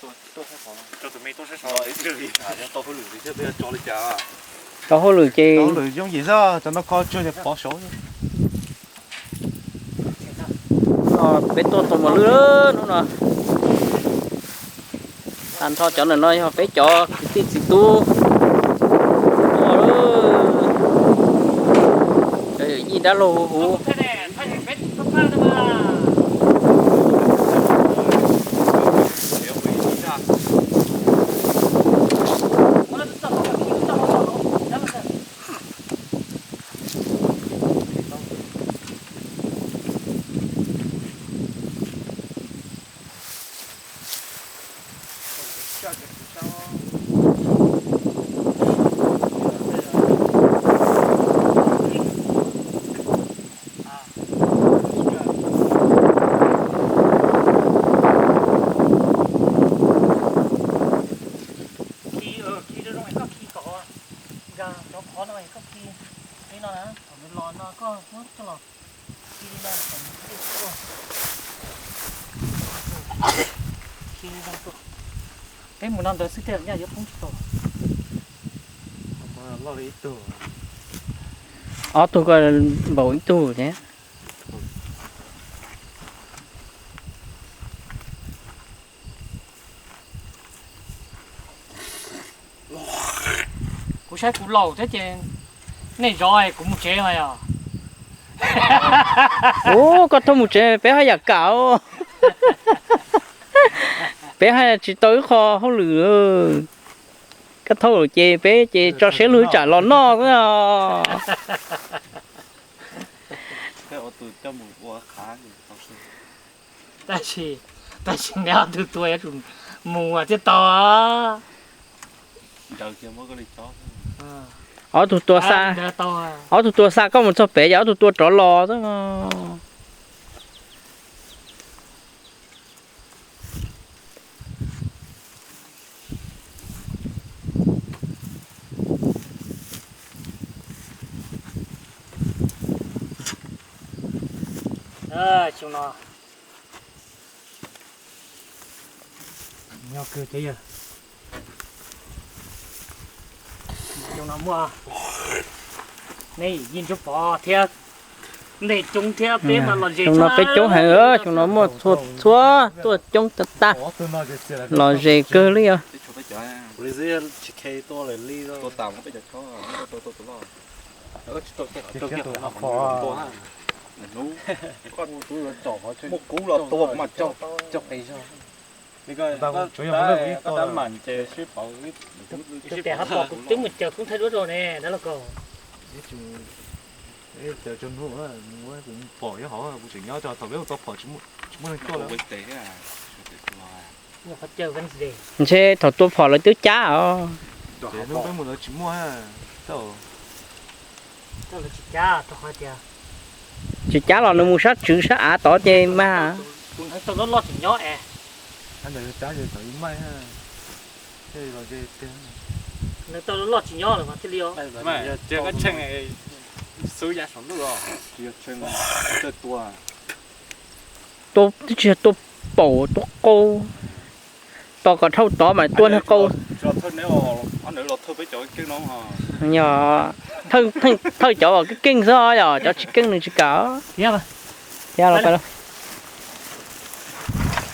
Tau hauj lwm ces yooj yim xwb, cov no kho tsuag pov saud. Peb tuaj tau mos lwj hnub no. Tag nrho cov ntawm no yog peb cov kwv tij txiv tub. Cov yawm yij dab laug huv huv. Khi, khi zoo zoo es koj khi kom nkag cov qhov no es koj khi li no na, thaum nws los no koj muab coj los khi li no kom nws thiaj tuaj. Khi li no tuaj. Peb mus no ntawd xwb thiaj nyaj yuav poob tsis tau. Ob tug ko npaum ib tug thiab. Kuv saib kuv laus thiab ces nej zov kuv mus tsev os yog. Ub, koj thauj mus tsev peb haj yam kam. Peb haj tsis tau ib qho hauj lwm. Koj thauj ces peb ces tso siab lug tsam los noj xwb os. Tab sis, tab sis neb ob tug tua yuav tsum mus thiaj tau. Ob tug tua xa, ob tug tua xa koj mus txog pem ces ob tug tua rov los xwb. Xyoo no, xyoo no muaj nej yij ntsuag pov thiab, nej coob thiab peb mas los ze, xyoo no peb coob heev, xyoo no muaj txhua txhua tuaj coob tag tag, los ze kawg li os. Muaj kub los tua mas cog qis zog. Tab mas ces sib pauv, tes hab pom kuv twb mus caws koob thaij duab rau ne dab laug Kaus. Pom ib hauv kuv tseem nyob thaum peb mus tua phom tsis muaj neeg coj lawm. Ntshe thaum tua phom lawv twb cab os. Tsis cab los nws mus sab tswv sab av tod ces mas. Nws tau loj tsis nyob lawm mas thiaj li os. Xub ya saum ntuj os. Tua twb tsis yog tua paum, tua qau. Tos kom dhau tod mas tua niag qau. Yog thawj cov uas keej keej xwb, yog cov tsis keej nws tsis kam. Thiab los pais.